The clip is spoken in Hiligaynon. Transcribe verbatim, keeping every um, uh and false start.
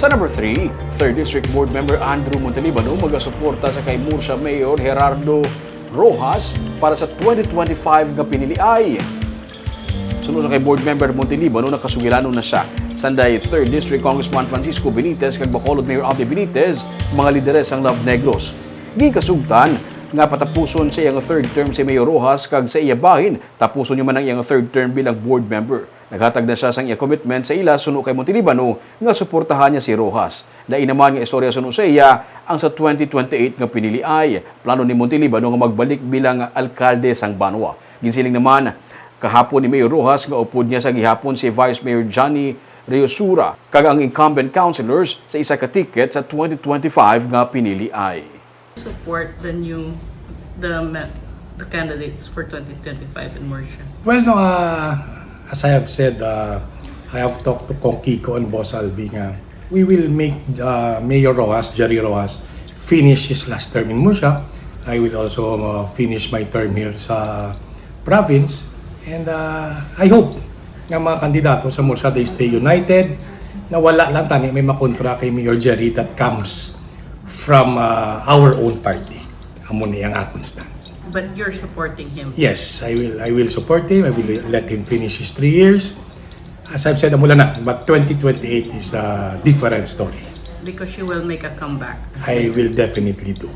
Sa number three, Third District Board Member Andrew Montelibano magasuporta sa kay Murcia Mayor Gerardo Roxas para sa twenty twenty-five nga piniliay. Suno sa kay Board Member Montelibano, nakasugilanon na siya sanday Third District Congressman Francisco Benitez kag Bacolod Mayor Abby Benitez, mga lideres sang Love Negros. Ginkasugtan nga patapuson sa iyang third term si Mayor Roxas kag sa iya bahin, tapuson niya man ang iyang third term bilang board member. Naghatag na siya sang iya commitment sa ila suno kay Montelibano nga suportahan niya si Roxas. Lain naman nga istorya suno sa iya ang sa twenty twenty-eight nga piniliay. Plano ni Montelibano nga magbalik bilang alkalde sang banwa. Ginsiling naman kahapon ni Mayor Roxas nga upod niya sa gihapon si Vice Mayor Johnny Riosura kag ang incumbent councilors sa isa ka ticket sa twenty twenty-five nga piniliay. Support the new, the ma- the candidates for twenty twenty-five in Murcia? Well, no, uh, as I have said, uh, I have talked to Kong Kiko and Boss Albi nga we will make uh, Mayor Roxas, Jerry Roxas, finish his last term in Murcia. I will also uh, finish my term here sa province. And uh, I hope nga mga kandidato sa Murcia, they stay united, na wala lang tani may makontra kay Mayor Jerry that comes from uh, our own party. Amo ni ang akon stand. But you're supporting him. Yes, I will I will support him. I will let him finish his three years. As I've said, amo lang na, but twenty twenty-eight is a different story. Because you will make a comeback. I will definitely do.